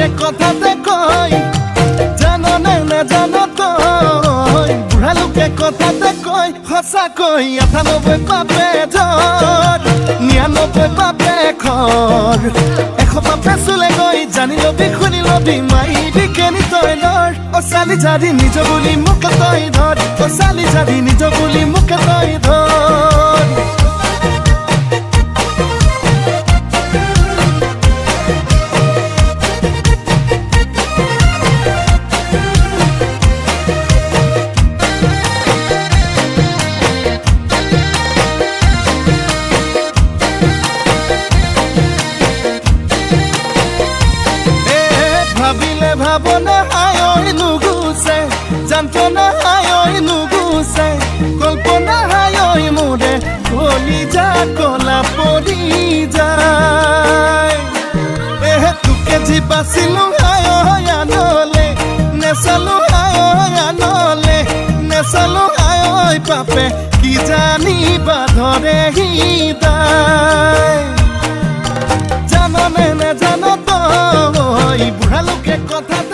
লোকে কথাতে কয়, জাননে নাজান তই? বুঢ়া লোকে কথাতে কয় সঁচাকৈ, 98 পাপে জ্বৰ, 99 পাপে খৰ, 100 পাপে চুলে গৈ। জানি লবি, শুনি লবি, মাইবি কেনি তই লৰ। অ চালি জাৰি নিজ বুলি মোক তই ধৰ, অ চালি জাৰি নিজ বুলি মোক তই ধৰ। ভাবিলে ভাৱনা হায় নুগুচে, যন্ত্ৰণা হায় নুগুচে, কল্পনা হায় মোৰে কলিজা কলা পৰি যায়। এহে তোকে যি বাচিলো হায় আনলে, নেচালো হায় আনলে, নেচালো হায়, পাপে কি জানিবা ধৰে হৃদয়। জাননে নাজান তই? বুঢ়া লোকে কথাতে